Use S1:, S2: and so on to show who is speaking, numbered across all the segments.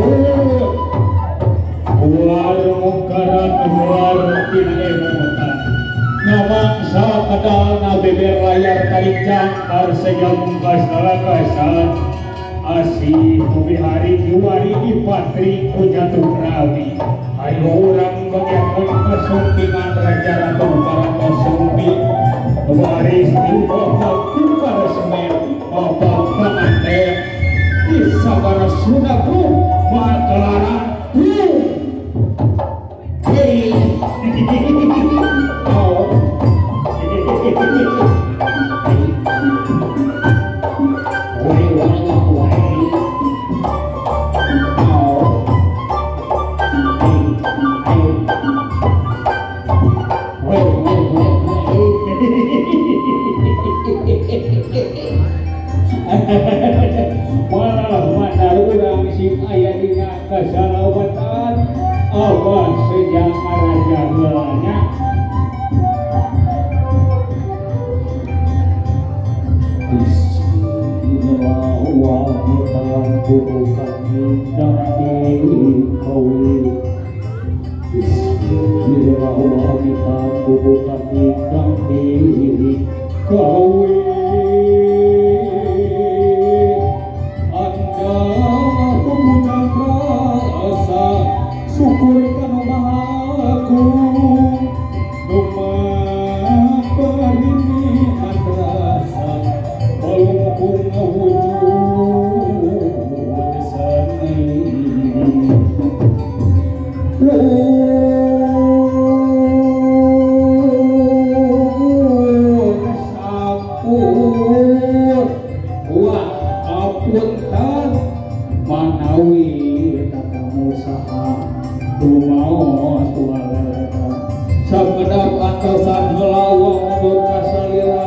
S1: Sampun Ular mungkaran ular tina emutan Nyamangsa kadalna beber layar kalincang Karseja mungkas lalakasan Asih bihari kiwari dipatri ku jatuh rawi. Ayo urang bagian kesumpingan raja ratu parantos sumpi Waris di bapak ku para semen bapak panganten di sabara sudaku makelaran Hei. Oh. Wai wai wai. Oh. Hey, hey. Wai wai wai wai. Malah mana urang sing aya dina kasalawatan abah sejak raja heula nya. Syukur kanu Maha Agung nu maparinihan rasa balungkung ngawujud sani. Sampun wa apunten manawi tatamu saha rumaos waleta sakedap antosan heula wa mundur ka salira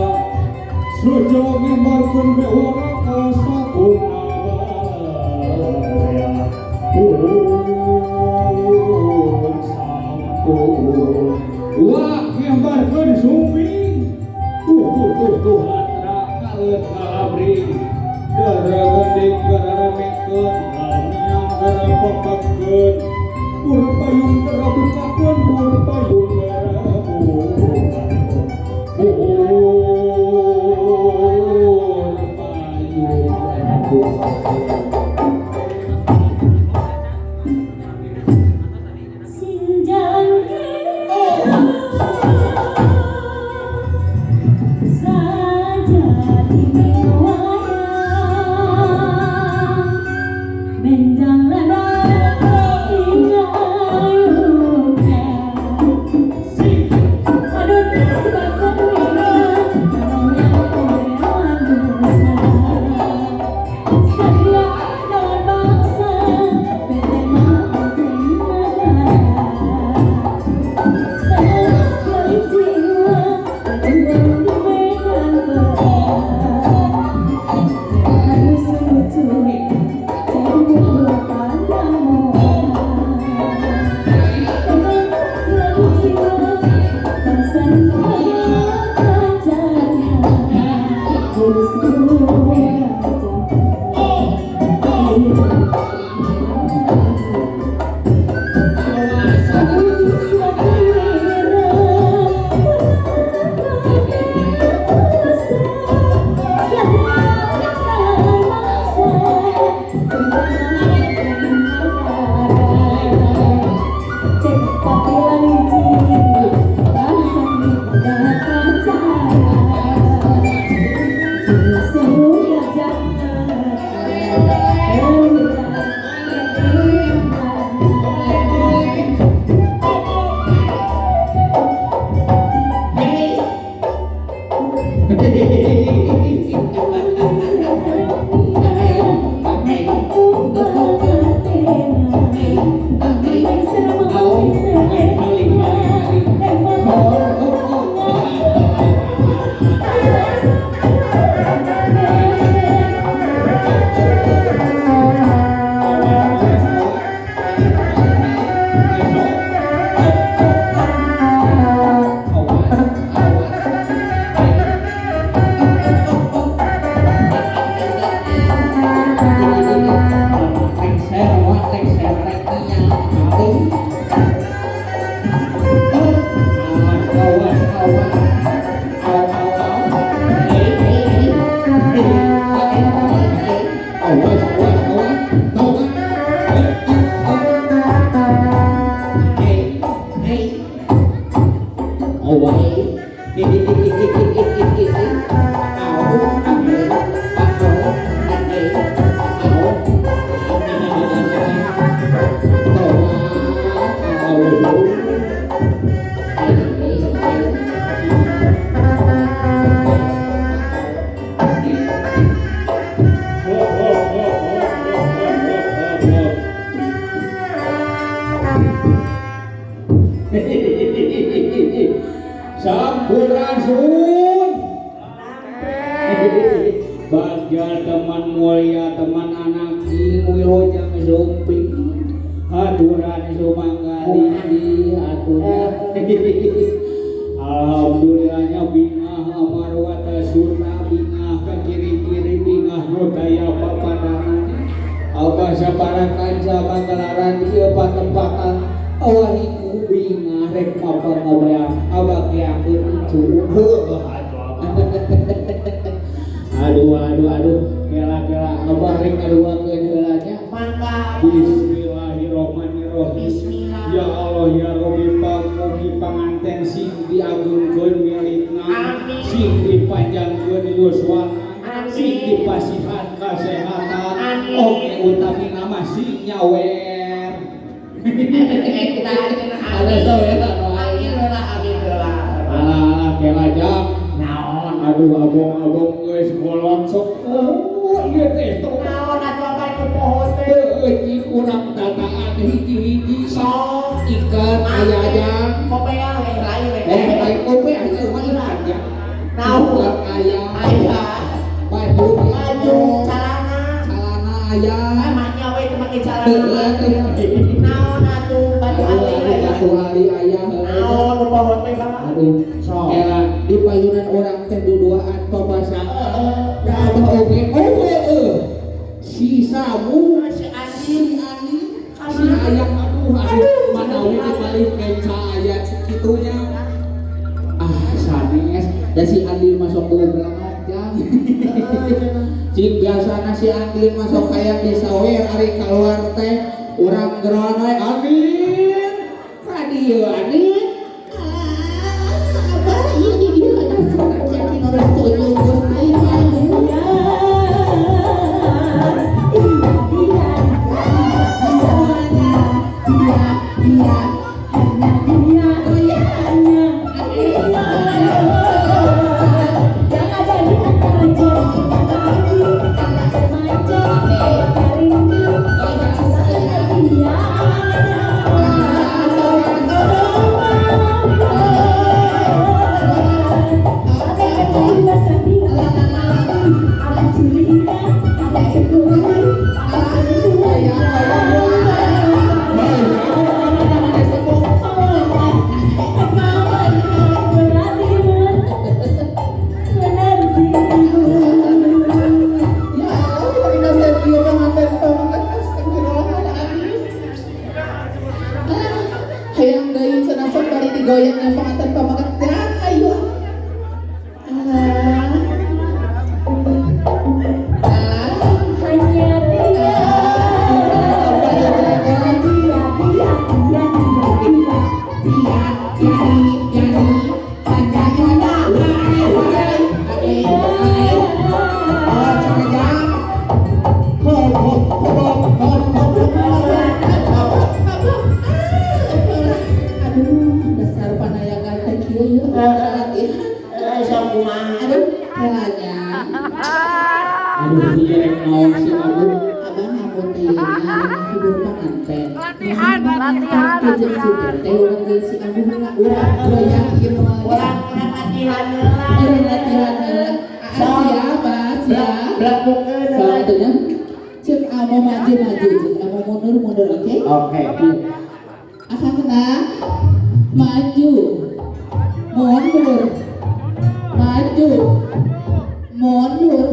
S1: sujo ngembarkeun bewara ka sakuna baraya. Pun sampun wa ngembarkeun suming tuh tuh tuh tuh atra kaleut kalabring dara gending gararamekeun lamiang garapakakeun pur payung garabukakeun pur payung garabukakeun pur payung garabukakeun.
S2: Sing jangkit sajatine wayang menjang ladang ingayuka Aduh sebab dosa. Satria.
S3: Rek aing.
S1: Awas, awas, awas. Aw, aw, aw.
S3: Eh eh eh. Eh eh.
S1: Awas, awas, awas. Tobat. Eh, eh,
S3: Eh eh.
S1: Awas. Aw, aw, aw, aw. Tobat. Ho, ho, ho, ho, ho, ho, ho, ho. Sampurasun. Bagja teman mulia, teman anak ing wilujeng sumping, aturan sumangga di aturan. Alhamdulillahnya bingah amarwata surna, bingah ke kiri-kiri, bingah nu taya papadangan. Abah sapara kanca pagelaran ieu patempatan awahiku bingah rek mapang ngabayang abah keakeun incu. Aduh, aduh, aduh, kela kela, abah rek ngaduakeun heula nya.
S3: Mangga.
S1: Bismillahirrahmanirrahim.
S3: Bismillah.
S1: Ya Allah ya Rabbi, pamugi panganten sing diagungkeun milikna.
S3: Amin.
S1: Sing dipanjangkeun yuswana.
S3: Amin.
S1: Sing dipasihan kasehatan.
S3: Amin.
S1: Oke, utamina mah sing nyawer.
S3: Eta.
S1: Ada sawer.
S3: Amin heula, amin heula.
S1: Alah, kela jam.
S3: Naon?
S1: Aduh, abong-abong geus kolot sok. Oh, ieu teh tong.
S3: Naon atuh apa itu poho teh?
S1: Heueuh, urang tataan hiji-hiji.
S3: Sok.
S1: Ikan aya jang.
S3: Kopea we lain we.
S1: Eh, lain kopi aja mah ikan ya.
S3: Naon?
S1: Ikan aya.
S3: Aya.
S1: Baju.
S3: Baju, calana.
S1: Calana aya.
S3: Ah, maknya we teu make calana.
S1: Heueuh.
S3: Naon atuh baju
S1: Aduh,
S3: ali
S1: aduh,
S3: we.
S1: batu ali aya heueuh.
S3: Naon nu poho teh Bang?
S1: Aduh,
S3: Sok.
S1: kela di payunan urang teh duduaan papasangan.
S3: Heeh.
S1: Da abah oge, oh heueuh. Si Samu,
S3: Si Andi.
S1: si Ani, si Ayang, aduh, aduh, manawi di paling kenca aya kitunya. Ah, sanes, da si Andi masuk goblok jang. Cing biasana si Andin masuk kayak disawer ari keluar teh urang geroan we, Andin. Ka dieu Andin. Ah, abah ieu di dieu langsung aki ngurus tuyul Gusti.
S2: Dia, dia,
S3: Semuanya dia dia
S2: hanya dia,
S3: goyang.
S2: hanya dia yang ada di antara remaja, rindu, dia. Ada curiga, ada cemburu, ada rindu.
S3: Ya Allah, ini saya pengantin banget. Astagfirullahaladzim. Ah, hayang deui cenah sok bari digoyang yang pengantin pameget jang ayo. Ah. Ah.
S2: Hanya dia, dia, dia, dia, dia, dia.
S3: Dia, jadi, jadi, hanya dia. Oh, cenah jang. Ho, ho, ho, ho, ho, ho, ho, ho. Aduh, dasar panayagan teh kieu yeuh. Latihan. Aduh, kelanya.
S1: Aduh, ieu rek naon sih aduh.
S3: Abah ngamun teh hibur panganten.
S4: Latihan, latihan,
S3: Jeung si
S4: latihan.
S3: Teh urang jeung si Abu heula urang goyang ieu mah.
S5: Urang latihan heula.
S3: Urang latihan heula. Ah, siap, ah, siap.
S5: Belakukeun.
S3: Sok atuh nya. Cek amo maju maju, cek amo mundur mundur, oke?
S5: Oke.
S3: Akan kena maju, mundur, maju, mundur,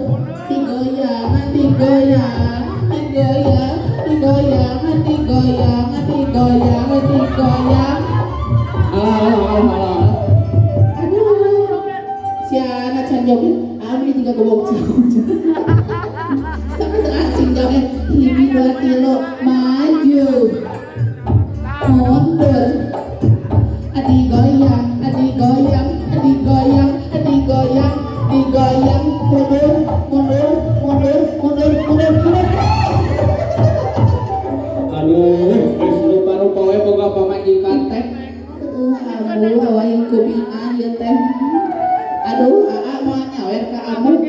S3: digoyang, digoyang, digoyang, digoyang. Digoyang, digoyang, digoyang, digoyang. Alah, alah, alah, alah. Aduh, si anak can joget, abi juga gebok jauh. Sampai asing joget, hiji dua tilu, maju, mundur, digoyang, digoyang, digoyang, digoyang, digoyang, mundur, mundur, mundur, mundur, mundur, mundur.
S1: Aduh, geus rupa-rupa we boga pamajikan teh.
S3: Aduh, awak kubingan ieu teh. Aduh, aa moal nyawer ka ambu.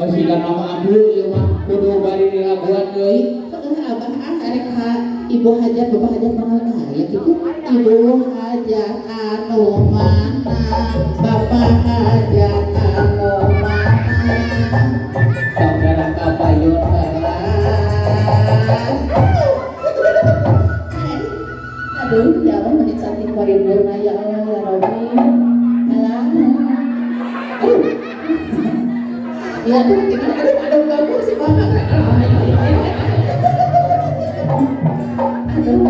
S1: Oh, siga nama ambu ieu mah kudu bari dilaguan deui.
S3: Heeh, abah ah arek ka ibu hajat, bapak hajat mana aya kitu? Ibu hajat anu mana? Bapak hajat anu mana?
S1: Sok jarang ka payun
S3: heula. Aduh, ya Allah menit sakit paripurna ya Allah ya Rabbi. Alah. Aduh. Ya tuh, tinggal aduh aduh kabur si bapak. Aduh.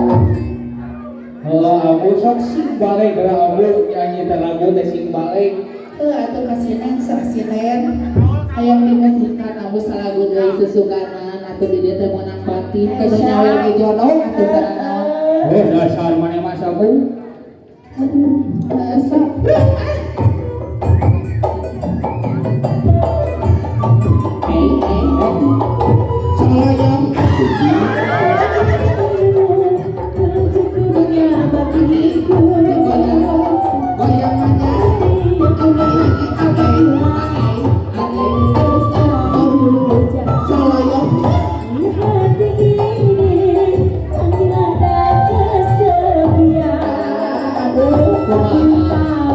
S1: Oh, ambu sok sing balik geura ambu nyanyi teh lagu teh sing balik.
S3: Heuh atuh kasinen saksinen. Hayang dimusikan ambu salagu deui susukanan atuh di dieu teh meunang batin teh nyawer ge jodoh atuh taranaon.
S1: Oh, dasar maneh mah sabu.
S3: Aduh, sok. Eh, eh, soloyong. Goyang, goyang aja. Oke, oke, oke. Soloyong. Aduh, kumaha.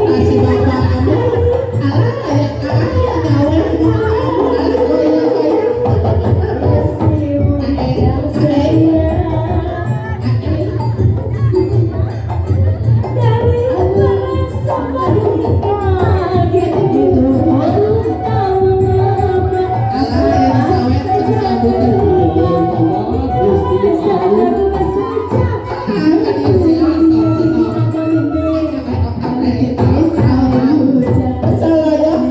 S3: Kasih bapak aduh. Alah, aya aya nyawer. Alah, goyang, goyang. Alah, aya disawer cenah si ambu teh.
S1: Gusti ambu.
S3: Ah, ka dieu sia sok cenah. Soloyong.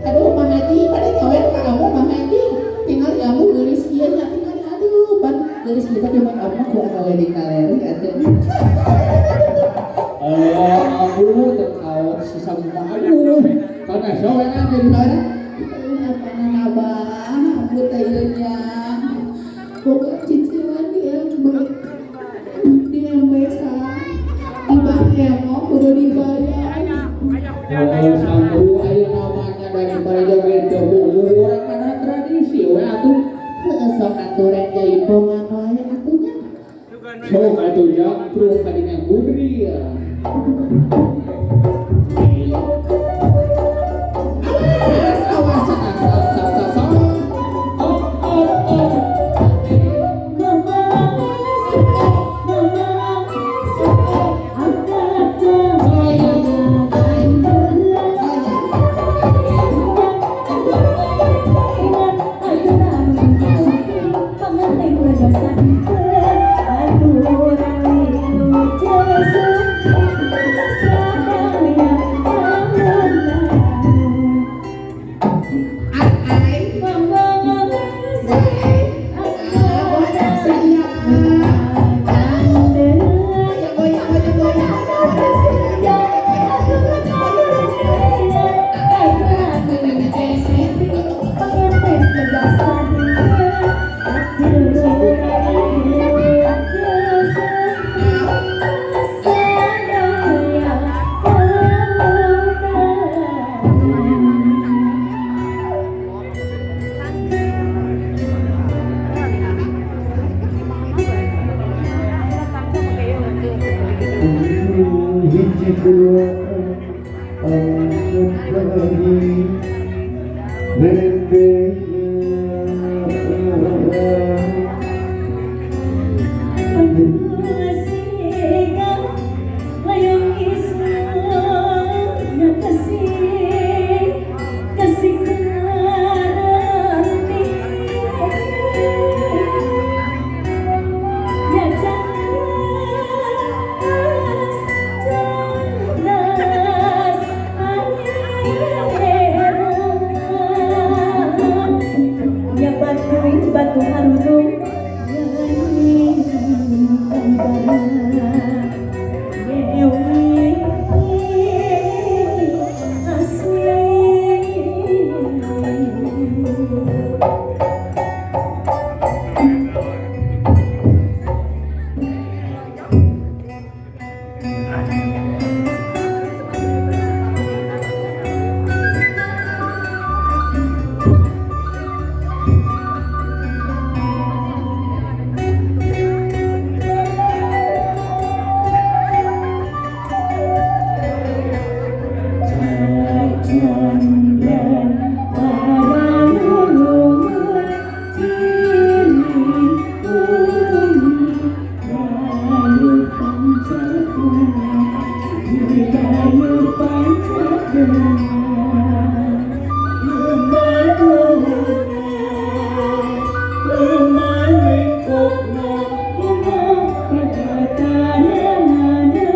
S3: Aduh, Mang Haji, pada nyawer ka ambu Mang Haji. Tinggal di ambu geulis kieu nya, tinggal aduh, pan geulis kieu tapi mah ambu ku awewe di kaleri atuh.
S1: Oh, ambu teu kaos si sabu mah aduh. Kana sowean jadi
S3: Saudara, apanan abah, ambu teh ieu nya. Boga cicilan di MB, di MBK, di Bank Emo kudu dibayar.
S1: Oh, sambu ayeuna mah nya daripada joget teu urang kana tradisi we atuh.
S3: Heueuh sok atuh rek jaipongan wae atuh nya.
S1: Sok atuh jangprung kadinya gubri ya.
S3: Awas, awas cenah sok sok sok sok.
S1: Oh, oh, oh.
S3: Soloyong. Ai, goyang sia. Goyang, goyang, goyang, goyang.
S6: Hiji dua empat lima.